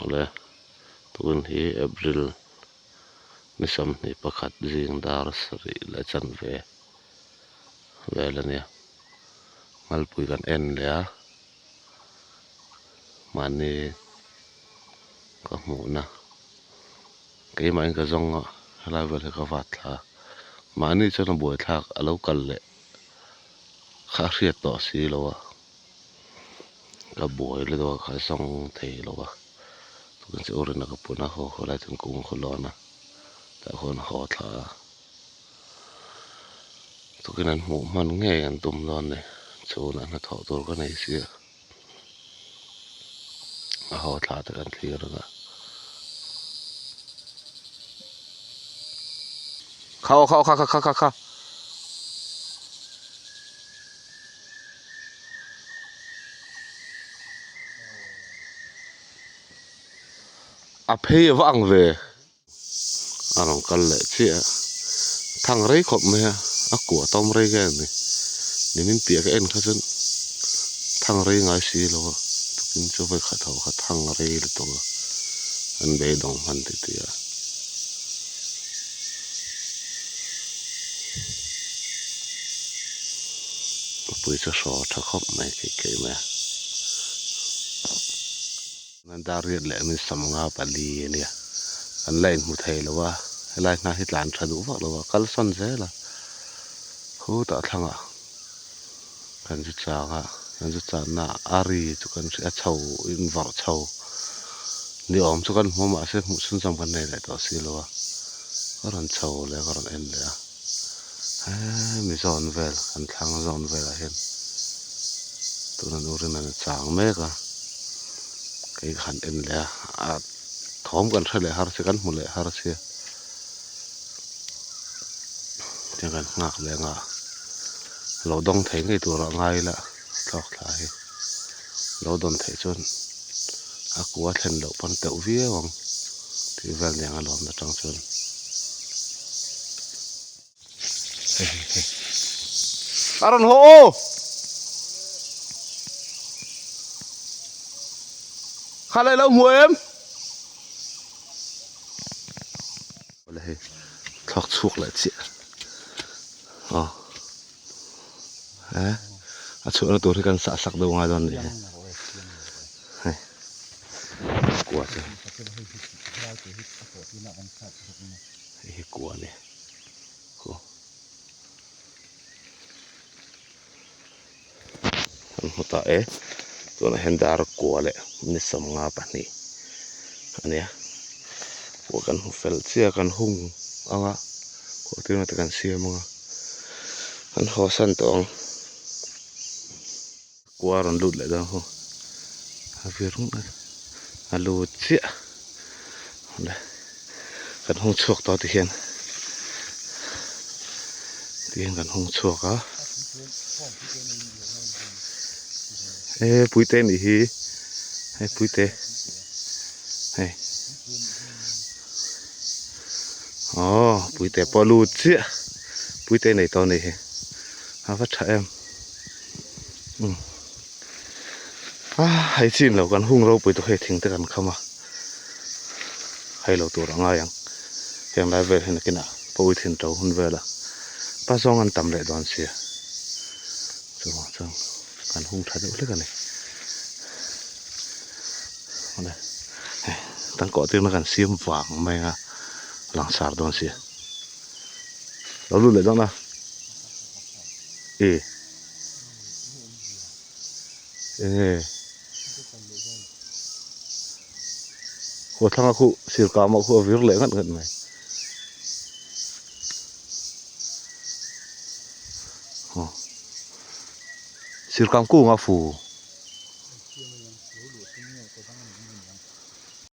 Awle tun hi April ni 21 zing dar sarih leh chanve vel a nia ngalpui kan en leh a mahni ka hmuhna keimah in ka zawng a helai vel hi ka vat thla a mahni chuan a buaithlak a lo kal leh kha a hriat tawh si lo a. Ka buai la deuh a ka zawng thei lo a tun chu urina ka pun a haw haw lai chuan kung haw lawn a tah khuan haw thla a tukin an hmuh hman ngei an tum dawn a ni chhunah hnathawh tur ka nei si a a haw thla te kan thlir ang a. Kha aw kha aw kha kha kha kha. A phei a va ang ve. A rawn kal leh chiah a, thang rei khawp mai a, a kua tawm rei nge ni, nimin piah ka en kha chuan thang rei ngai si lo a, tukin chu vawikhat ho kha thang rei lutuk a, an beidawng hman titih a. Mipui chu hraw tha khawp mai keih keih mai a. An dar riat leh min samnga pali a nia an la inhmu thei lo a helai hna hi tlan tha duh vak lo a kal sawn zel a khutah thlangah kan zu chang a kan zu channa a ri chu kan hria a chho invarh chho ni awm chu kan hmu a mahse hmuh chhunzawm kan nei leh tawh si lo a ka rawn chho leh a ka rawn en leh a hemi zawn vel kan thlang zawn velah hian tuna nu rinawm a chang mek a kei ka han en leh a a thawm kan hre leh har si kan hmu leh har si a tiang kan nghak leh ang a lo dawng thei ngei turah ngai ila thlawk thla hi lo dawn theih chuan a kua thlen loh pawn teuh viau ang tih vel nen a lawmna tang chuan. A rawn haw aw! Kha leh lo hmu em? Awle hei thlawk chhuak leh chiah aw he a chhuahna tur hi kan sah sak deuh ngai dawn a nih hi hei kua chu hei hi kua a ni khu kan hmu ta e tunah hian dar kua leh ni 52 a nia kua kan hmu fel chiah kan hung ang a kua tirna te kan siam ang a kan haw san tawh ang kua a rawn lut leh dawn ho a vir rung a a lut chiah kan hung chhuak tawh tihian tihian kan hung chhuak a e puite nih hi hei puite hei aw puite pawh a lut chiah puite nei tawh a nih hi a va tha em umm a hei chin lo kan hung ropui tawh hei thing te kan kham a. Hei lo tur a ngai ang heng lai vel hi nakinah pawi thin to hun vela pa zawng an tam leh dawn sia chuvang chuan kan hung tha deuh hlek a ni awle hei tangkawh tirna kan siam vang mai a langsar dawn sia lo lut leh dawn a e enge. Khaw thlanga khu sir kah mah khu a vir leh ngat ngat mai. Aw sir kang kung a fu.